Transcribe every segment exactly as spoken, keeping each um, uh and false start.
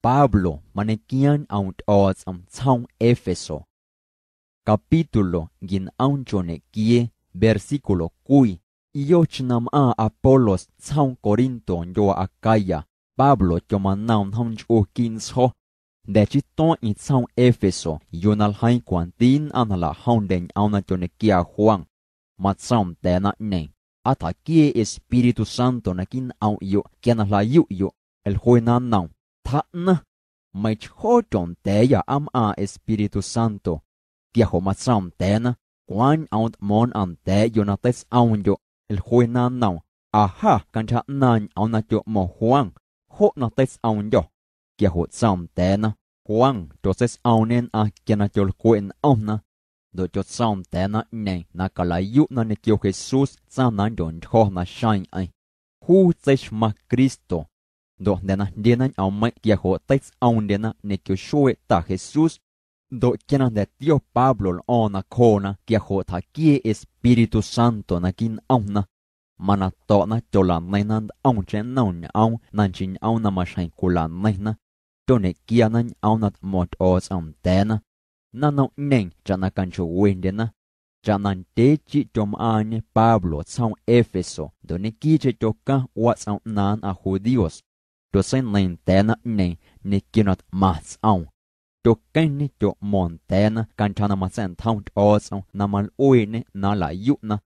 Pablo mañequiaaⁿ ñꞌoomꞌ Tyꞌo̱o̱tsꞌom tsjoom Éfeso. Capítulo nquinꞌoomncho ñequiee, versículo cwii. Yocheⁿ na mꞌaaⁿ Apolos tsjoom Corinto ndyuaa Acaya, Pablo tyomanoom njoom nchꞌu quiiꞌ ntsjo̱. Jnda̱ chii tueeⁿꞌeⁿ tsjoom Éfeso yuu na ljeii cwanti nnꞌaⁿ na jlaꞌjomndye ñꞌoom na tyoñequiaa Juan. Matsoom nda̱a̱ naⁿꞌñeeⁿ: —¿Aa tjaquieeꞌ Espíritu Santo naquiiꞌ nꞌomꞌyoꞌ quia na jlayuꞌyoꞌ? Jluena nnoom: —Tjaaꞌnaⁿ. Meiⁿchjoo tyonda̱a̱yâ aa mꞌaaⁿ Espíritu Santo. Quia joꞌ matsoom nda̱a̱na: —¿Cwaaⁿ ñꞌoom tꞌmo̱o̱ⁿ nnꞌaⁿ nda̱a̱ꞌyoꞌ na teitsꞌoomndyoꞌ? Jluena nnoom: —Ajâ cantyja ꞌnaaⁿꞌ ñꞌoom na tyoꞌmo̱ⁿ Juan, joꞌ na teitsꞌoomndyô̱. Quia joꞌ tsoom nda̱a̱na: —Juan tyotseitsꞌoomñe nnꞌaⁿ quia na tyolcweꞌ nꞌomna. Ndoꞌ tyotsoom nda̱a̱ naⁿꞌñeeⁿ na calaꞌyuꞌna ñequio Jesús tsaⁿ na nndyontyjo̱ naxeeⁿꞌeⁿ. Juu tseixmaⁿ Cristo. Ndoꞌ jnda̱ na jndyena ñꞌoommeiⁿꞌ quia joꞌ teitsꞌoomndyena ñequio xueeꞌ Ta Jesús. Ndoꞌ quia na jnda̱ tio Pablo lꞌo̱o̱ⁿ nacjoona quia joꞌ tjaquieeꞌ Espíritu Santo naquiiꞌ nꞌomna. Mana to̱ꞌna tyolaꞌneiⁿna ntꞌomcheⁿ nnom ñꞌoom na nchii ñꞌoom na maxjeⁿ cwilaꞌneiⁿna. Tyoñequiaana ñꞌoom na tꞌmo̱ⁿ Tyꞌo̱o̱tsꞌom nda̱a̱na. Naⁿnomꞌñeeⁿ chaꞌna canchooꞌwendyena. Chaꞌna ndyee chiꞌ tyomꞌaaⁿñe Pablo tsjoom Éfeso ndoꞌ ñequiiꞌcheⁿ tyocaⁿ watsꞌom ꞌnaaⁿ nnꞌaⁿ judíos. Tyotseineiⁿ nda̱a̱ naⁿꞌñeeⁿ ñequio na tꞌmaⁿ tsꞌoom. Tyoqueⁿñe tyoꞌmo̱ⁿ nda̱a̱na cantyja na matsa̱ꞌntjom Tyꞌo̱o̱tsꞌom na malꞌueeꞌñe na nlaꞌyuꞌna.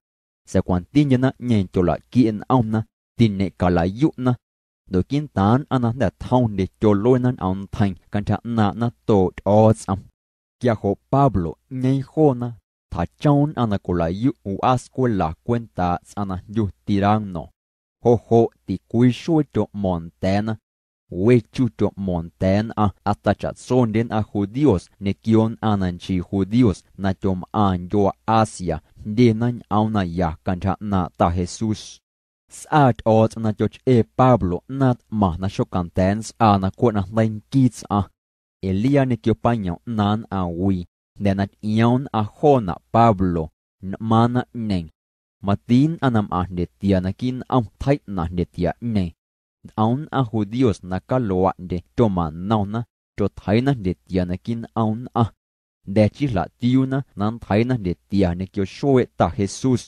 Sa̱a̱ cwantindyena naⁿꞌñeeⁿ tyolaꞌquieꞌ nꞌomna, tiñeꞌcalaꞌyuꞌna. Ndoꞌ quiiꞌntaaⁿ nnꞌaⁿ na jnda̱ tjomndye tyoluena ñꞌoom ntjeiⁿ cantyja ꞌnaaⁿꞌ natooꞌ Tyꞌo̱o̱tsꞌom. Quia joꞌ Pablo ꞌñeeⁿ joona, tjachoom nnꞌaⁿ na cwilaꞌyuꞌ wꞌaa scwela cwentaaꞌ tsꞌaⁿ na jndyu Tiranno. Joꞌ joꞌ ticwii xuee tyoꞌmo̱ⁿ nda̱a̱na. We chu tyoꞌmo̱ⁿ nda̱a̱ nnꞌaⁿ hasta chaꞌtsondye nnꞌaⁿ judíos ñequio nnꞌaⁿ na nchii judíos na tyomꞌaaⁿ ndyuaa Asia jndyena ñꞌoom naya cantyja ꞌnaaⁿꞌ Ta Jesús. Sꞌaa Tyꞌo̱o̱tsꞌom na tyochꞌee Pablo ꞌnaaⁿ tꞌmaⁿ na xocanda̱a̱ nntsꞌaa na cweꞌ na jndeii nqui tsꞌaⁿ. Elías ñequio pañom ꞌnaaⁿ nnꞌaⁿwii, jnda̱ na tyꞌioom nnꞌaⁿ joonaꞌ Pablo, nꞌmaaⁿ naⁿꞌñeeⁿ. Mati nnꞌaⁿ na mꞌaⁿ jndyetia naquiiꞌ nꞌom tjeiꞌnaⁿ jndyetiaꞌñeeⁿ. Ntꞌom nnꞌaⁿ judíos na caluaꞌndye tyomano̱ⁿna, tyotjeiiꞌna jndyetia naquiiꞌ nꞌom nnꞌaⁿ. Jnda̱ chii jlaꞌtiuuna na nntjeiiꞌna jndyetia ñequio xueeꞌ Ta Jesús.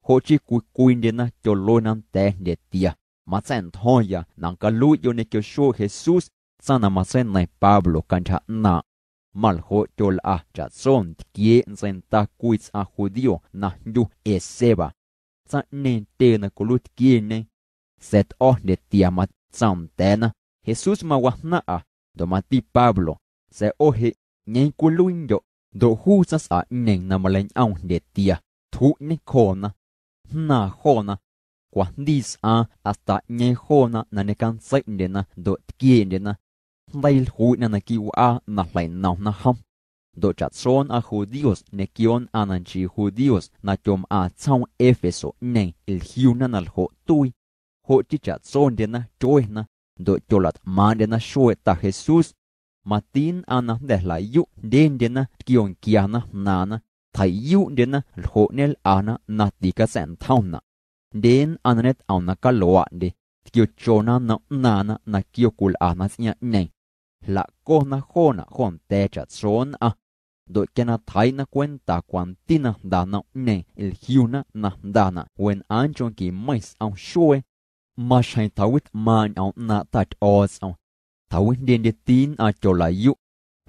Joꞌ chii cwii cwiindyena tyoluena nda̱a̱ jndyetia, matsa̱ꞌntjo̱ⁿya na ncaluiꞌyoꞌ ñequio xueeꞌ Jesús tsaⁿ na matseineiⁿ Pablo cantyja ꞌnaaⁿꞌ. Maljoꞌ tyolꞌa chaꞌtso ntquieeꞌ ntseinda cwii tsꞌaⁿ judío na jndyu Esceva. Tsaⁿꞌñeeⁿ tyee na cwiluiitquieñe. Sa̱a̱ tꞌo̱ jndyetia matsoom nda̱a̱na: —Jesús mawajnaⁿꞌa, ndoꞌ mati Pablo, sa̱a̱ ꞌo jeꞌ, ¿ꞌñeeⁿ cwiluiindyoꞌ? Ndoꞌ juu tsaⁿsꞌaꞌñeeⁿ na maleiñꞌoom jndyetia, tjuꞌ ñecjoona. Jnaaⁿ joona. Cwajndii sꞌaaⁿ hasta ꞌñeeⁿ joona na ñecantseiꞌndyena ndoꞌ tquieeꞌndyena. Jndeii jluiiꞌna naquiiꞌ wꞌaa na jleinomna jom. Ndoꞌ chaꞌtso nnꞌaⁿ judíos ñequio nnꞌaⁿ na nchii judíos na tyomꞌaaⁿ tsjoom Éfesoꞌñeeⁿ jliuna na ljoꞌ tuii. Joꞌ chii chaꞌtsondyena tyuena, ndoꞌ tyolaꞌtꞌmaaⁿꞌndyena xueeꞌ Ta Jesús. Mati nnꞌaⁿ na jnda̱ jlayuꞌ jndyendyena tquionquiana jnaaⁿna, tjeiꞌyuuꞌndyena ljoꞌ ñelꞌana na ticatsa̱ꞌntjomnaꞌ. Jndye nnꞌaⁿ na ñetꞌom na caluaꞌndye, tquiochona nnom ꞌnaaⁿna na quiocwilꞌana tsꞌiaaⁿꞌñeeⁿ. Jlaꞌcona joonaꞌ jo nda̱a̱ chaꞌtso nnꞌaⁿ. Ndoꞌ quia na tjeiiꞌna cwenta cwanti na jnda nomꞌñeeⁿ jliuna na jndanaꞌ wenꞌaaⁿnchonquimeiⁿ sꞌom xuee. Maxjeⁿ tjawitꞌmaaⁿꞌ ñꞌoom ꞌnaaⁿꞌ Ta Tyꞌo̱o̱tsꞌom, tjawindyendyeti nnꞌaⁿ tyolaꞌyuꞌ.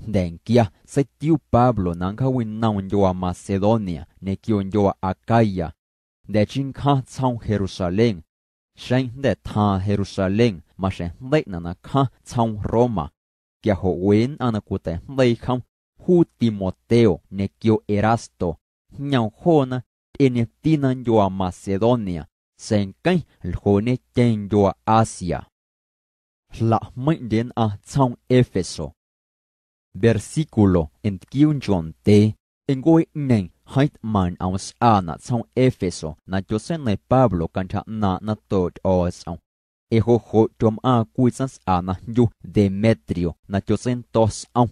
Jnda̱ nquia seitiuu Pablo na nncjaawinoom ndyuaa Macedonia ñequio ndyuaa Acaya. Jnda̱ chii nncjaⁿ tsjoom Jerusalén. Xeⁿ jnda̱ tjaaⁿ Jerusalén maxjeⁿ jndeiꞌnaꞌ na cjaⁿ tsjoom Roma. Quia joꞌ we nnꞌaⁿ na cwiteijndeii jom, juu Timoteo ñequio Erasto, jñoom joona tyꞌeñetina ndyuaa Macedonia, sa̱a̱ nqueⁿ ljooꞌñetyeeⁿ ndyuaa Asia. Jlaꞌjmeiⁿꞌndye nnꞌaⁿ tsjoom Éfeso. Versículo ntquiuuncho ndyee. Ee ncueeꞌñeeⁿ jeeⁿ tꞌmaⁿ ñꞌoom sꞌaanaꞌ tsjoom Éfeso na tyotseineiⁿ Pablo cantyja ꞌnaaⁿꞌ natooꞌ Tyꞌo̱o̱tsꞌom. Ee joꞌ joꞌ tyomꞌaaⁿ cwii tsaⁿsꞌa na jndyu Demetrio na tyotseindyo̱ sꞌom.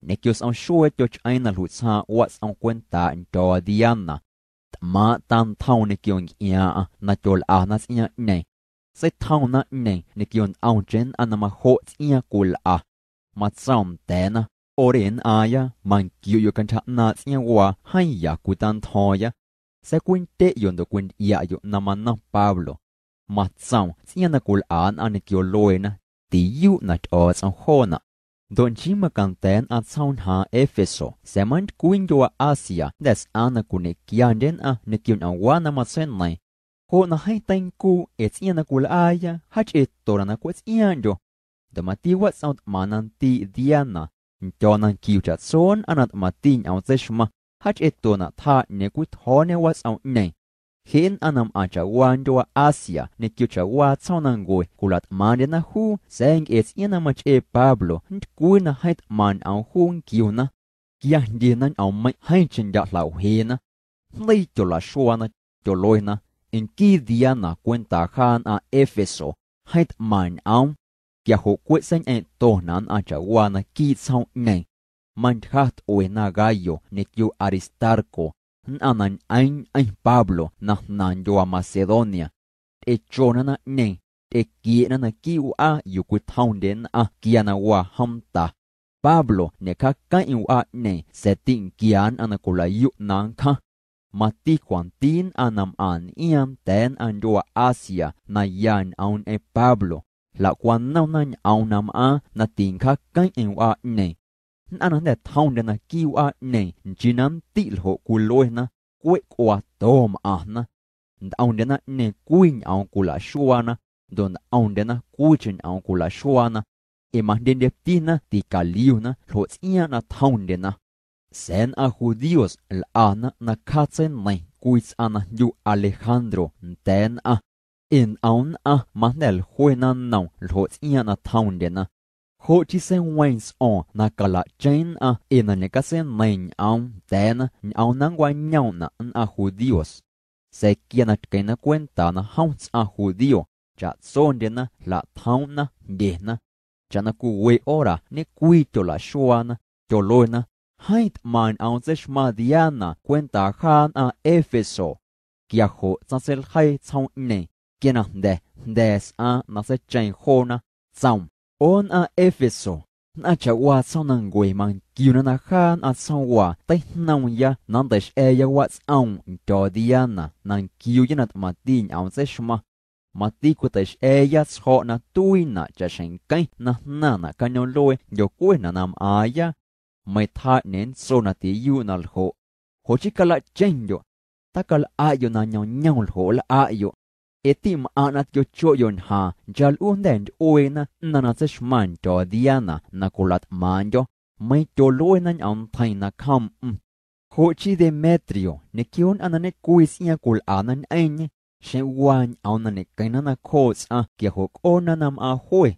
Ñequio sꞌom xuee tyochꞌeeⁿ na jluiꞌtsjaaⁿꞌ watsꞌom cwentaaꞌ ntyjo̱ Diana. Tꞌmaaⁿꞌ tantjoom ñequio ncꞌiaaⁿꞌaⁿ na tyolꞌana tsꞌiaaⁿꞌñeeⁿ. Seitjom naⁿꞌñeeⁿ ñequio ntꞌomcheⁿ nnꞌaⁿ na majoꞌ tsꞌiaaⁿ cwilꞌa. Matsoom nda̱a̱na: —ꞌO re nnꞌaaⁿya manquiuꞌyoꞌ cantyja ꞌnaaⁿꞌ tsꞌiaaⁿwaa jeeⁿ ya cwitantjo̱o̱ⁿya. Sa̱a̱ cwindyeꞌyoꞌ ndoꞌ cwintyꞌiaꞌyoꞌ na manom Pablo. Matsoom tsꞌiaaⁿ na cwilꞌa nnꞌaⁿ ñequio lueena: —Tiyuꞌ na Tyꞌo̱o̱tsꞌom joonaꞌ. Ndoꞌ nchii macanda̱ nnꞌaⁿ tsjoom ñjaaⁿ Éfeso sa̱a̱ mantycwii ndyuaa Asia jnda̱ sꞌaaⁿ na cwiñequiandye nnꞌaⁿ ñequio ñꞌoomwaa na matseineiiⁿ. Joꞌ na jeeⁿ teincuuꞌ ee tsꞌiaaⁿ na cwilꞌaaya jaachꞌeetonaꞌ na cweꞌ tsꞌiaaⁿꞌndyo. Ndoꞌ mati watsꞌom tꞌmaⁿ na ndiiꞌ Diana ndyo na nquiu chaꞌtso nnꞌaⁿ na tꞌmaⁿti ñꞌoom tseixmaⁿ, jaachꞌeetonaꞌ tjaa ꞌñeeⁿ cwitjo̱o̱ñe watsꞌomꞌñeeⁿ. Jeꞌ nnꞌaⁿ na mꞌaⁿ chaꞌwaa ndyuaa Asia ñequio chaꞌwaa tsjoomnancue cwilaꞌtꞌmaaⁿꞌndyena juu sa̱a̱ ncꞌe tsꞌiaaⁿ na machꞌee Pablo nntycwii na jeeⁿ tꞌmaⁿ ñꞌoom juu nquiuna. Quia jndyena ñꞌoommeiⁿꞌ jeeⁿcheⁿ ndyaꞌ jlaꞌwjeena. Jndeii tyolaꞌxuaana, tyoluena: —Nquii Diana cwenta jaa nnꞌaⁿ Éfeso, jeeⁿ tꞌmaⁿ ñꞌoom. Quia joꞌ cweꞌ seiñꞌeeⁿꞌtonaꞌ nnꞌaⁿ chaꞌwaa naquiiꞌ tsjoomꞌñeeⁿ. Mantyja tꞌuena Gayo ñequio Aristarco, nnꞌaⁿ na ñꞌeeⁿ ñꞌeⁿ Pablo na jnaⁿ ndyuaa Macedonia. Tyꞌechona naⁿꞌñeeⁿ, tyꞌequieꞌna naquiiꞌ wꞌaa yuu cwitjomndye nnꞌaⁿ quia na waa jom ta. Pablo ñeꞌcjaaqueⁿꞌeⁿ wꞌaaꞌñeeⁿ sa̱a̱ tinquia nnꞌaⁿ na cwilaꞌyuꞌ na nncjaⁿ. Mati cwanti nnꞌaⁿ na mꞌaⁿ nꞌiaaⁿ nda̱a̱ nnꞌaⁿ ndyuaa Asia na ya ñꞌoom ñꞌeⁿ Pablo, jlaꞌcwanomna ñꞌoom na mꞌaaⁿ na tincjaaqueⁿꞌeⁿ wꞌaaꞌñeeⁿ. Nnꞌaⁿ na jnda̱ tjomndye naquiiꞌ wꞌaaꞌñeeⁿ nchii na nntiꞌ ljoꞌ cwiluena, cweꞌ cꞌuaato mꞌaⁿna. Ntꞌomndye naⁿꞌñeeⁿ cwii ñꞌoom cwilaꞌxuaana, ndoꞌ ntꞌomndyena cwiicheⁿ ñꞌoom cwilaꞌxuaana, ee majndyendyeti ticaliuna ljoꞌ tsꞌiaaⁿ na tjomndyena. Sa̱a̱ nnꞌaⁿ judíos lꞌana na cjaatseineiⁿ cwii tsꞌaⁿ na jndyu Alejandro nda̱a̱ nnꞌaⁿ, ee ntꞌom nnꞌaⁿ majnda̱ jluena nnoom ljoꞌ tsꞌiaaⁿ na tjomndyena. Joꞌ chii seiweeⁿ sꞌo̱o̱ⁿ na calaꞌcheⁿ nnꞌaⁿ ee na ñeꞌcatseineiⁿ ñꞌoom nda̱a̱na ñꞌoom na nncwañoomꞌnaꞌ nnꞌaⁿ judíos. Sa̱a̱ quia na tqueⁿna cwenta na jom tsꞌaⁿ judío, chaꞌtsondyena jlaꞌtjoomꞌna jndyena. Chaꞌna cwiiwe hora ñecwii tyolaꞌxuaana, tyoluena: —Jeeⁿ tꞌmaⁿ ñꞌoom tseixmaⁿ Diana cwenta jaa nnꞌaⁿ Éfeso. Quia joꞌ tsaⁿtseiljeii tsjoomꞌñeeⁿ, quia na jnda̱ jnda̱a̱ sꞌaaⁿ na seicheeⁿ joona, tsoom: —ꞌO nnꞌaⁿ Éfeso, nnꞌaⁿ chaꞌwaa tsjoomnancue manquiuna na jaa nnꞌaⁿ tsjoomwaa teijnoomya na nnteixꞌa̱a̱ya watsꞌoom ndyo̱o̱ Diana na nquiuuya na tꞌmaⁿti ñꞌoom tseixmaⁿ. Mati cwiteixꞌa̱a̱ya tsjo̱ꞌ na tuiinaꞌ chaꞌxjeⁿ nqueⁿ na jnaⁿnaꞌ cañoomꞌluee ndyocwenaꞌ na mꞌaaⁿya. Meiⁿ tjaa ꞌñeeⁿ nntso na tiyuuꞌ na ljoꞌ. Joꞌ chii calaꞌcheⁿndyoꞌ. Tacalꞌaꞌyoꞌ na ñomñom ljoꞌ nlꞌaꞌyoꞌ. Ee timꞌaⁿꞌ na tquiochueꞌyoꞌ ñjaaⁿ nchaalꞌuu jnda̱ ntyꞌueena ꞌnaⁿ na tseixmaⁿ ndyo̱o̱ Diana na cwilaꞌtꞌmaaⁿꞌndyo̱, meiiⁿ tyoluena ñꞌoom ntjeiⁿ na cjoomꞌm. Joꞌ chii Demetrio ñequio nnꞌaⁿ na ñecwii tsꞌiaaⁿ cwilꞌana ñꞌeⁿñê, xeⁿ waa ñꞌoom na ñequeⁿna nacjooꞌ tsꞌaⁿ quia joꞌ cꞌoona na mꞌaaⁿ jue.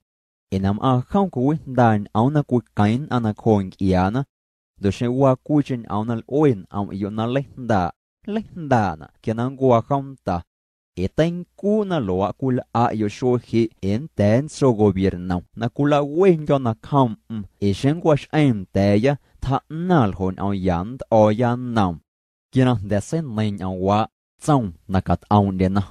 Ee na mꞌaaⁿ jom cwiwijndaaꞌ ñꞌoom na cwiqueeⁿ nnꞌaⁿ nacjooꞌ ncꞌiaana. Ndoꞌ xeⁿ waa cwiicheⁿ ñꞌoom na lꞌue nꞌomꞌyoꞌ na nleijndaaꞌ, nleijndaaꞌnaꞌ quia na nncuaa jom nta. Ee teincuuꞌ na luaaꞌ cwilꞌaꞌyoꞌ xuee jeꞌ ee nnda̱a̱ nntso gobiernom na cwilaꞌwendyo̱ nacjoomꞌm ee xeⁿ nncuaxꞌeeⁿ nda̱a̱ya tjaaꞌnaⁿ ljoꞌ ñꞌoomya nntꞌo̱o̱ya nnoom. Quia na jnda̱ seineiⁿ ñꞌoomwaaꞌ, tsoom na catꞌoomꞌndyena: